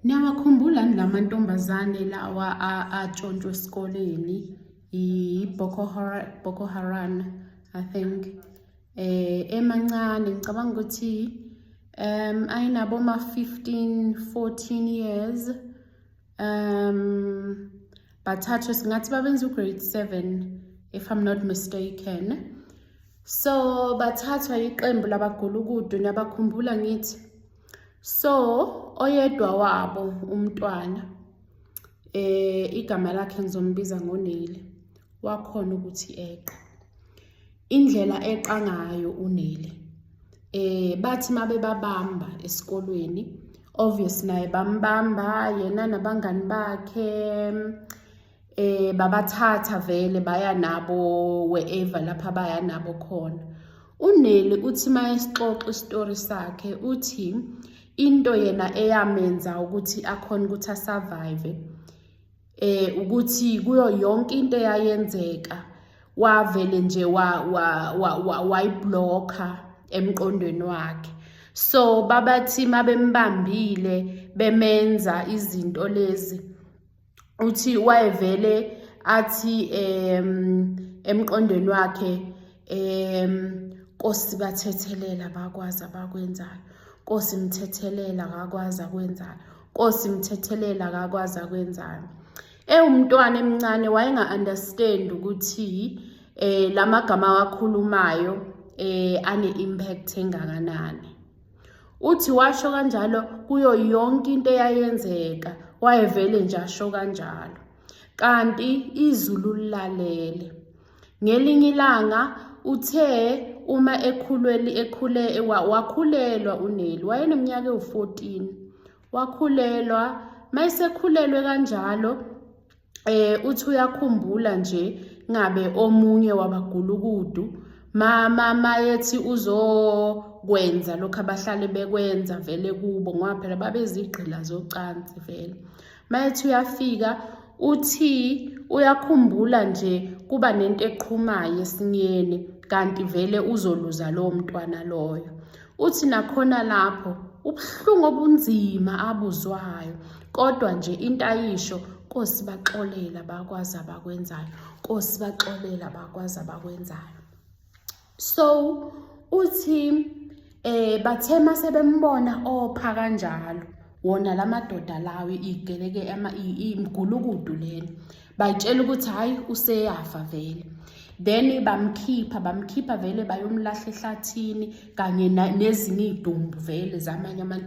Niyawakhumbula yini la mantombazane lawa atshontshwe esikoleni i-Boko Boko Haram, I think, emancane, ngicabanga ukuthi ayinabo ma 15 14 years, bathathwe, singathi babenza u-grade 7 if I'm not mistaken. So bathathwa iqembu labagulukudu, niyabakhumbula ngithi? So oyedwa wabo umntwana, igama lakhe ngizombiza ngoNeli, wakhona ukuthi eqe. Indlela eqa ngayo uNeli, bathi mabe babamba esikolweni, obvious naye bambamba yena nabangani bakhe, babathatha vele baya nabo wherever lapha baya nabo khona. UNeli uthi mayesixoxa isitori sakhe, uthi into yena eyamenza ukuthi akhona ukuthi asurvive ukuthi kuyo yonke into eyayenzeka wavele nje wa wa wayiblocka emqondweni wakhe. So babathi mabembambile bemenza izinto lezi, uthi wayevele athi emqondweni wakhe, "Nkosi, bathethelela, bakwazi abakwenzayo. Nkosi, mthethelela, akakwazi akwenzayo. Nkosi, mthethelela, akakwazi akwenzayo." Ewumntwana emncane wayenga-understand ukuthi lamagama awakhulumayo ane impact engakanani. Uthi washo kanjalo kuyo yonke into eyayenzeka, wayevele nje asho kanjalo, kanti izulu lilalele. Ngelinye ilanga uthe uma ekhulweli ekhule wakhulelwa uNeli, wayeneminyaka ewu-14, wakhulelwa. Mayesekhulelwe kanjalo, uthi uyakhumbula nje ngabe omunye wabagulukudu mama mayethi uzokwenza lokho abahlale bekwenza vele kubo, ngoba phela babezigqila zocansi vele. Mayethi uyafika, uthi uyakhumbula nje kuba nento eqhumayo esinyeni, kanti vele uzoluza lowo mntwana loyo. Uthi nakhona lapho ubuhlungu obunzima abuzwayo, kodwa nje into ayisho, "Nkosi, baxolela, bakwazi abakwenzayo. Nkosi, baxolela, bakwazi abakwenzayo." So uthi bathe mase bembona opha kanjalo wona lamadoda lawo, igeleke imgulukudu lena, bayitshela ukuthi hayi, useyafa vele. Then bamkhipha, bamkhipha vele, bayomlahla ehlathini kanye nezinye iy'dumbu vele zamanye abantu.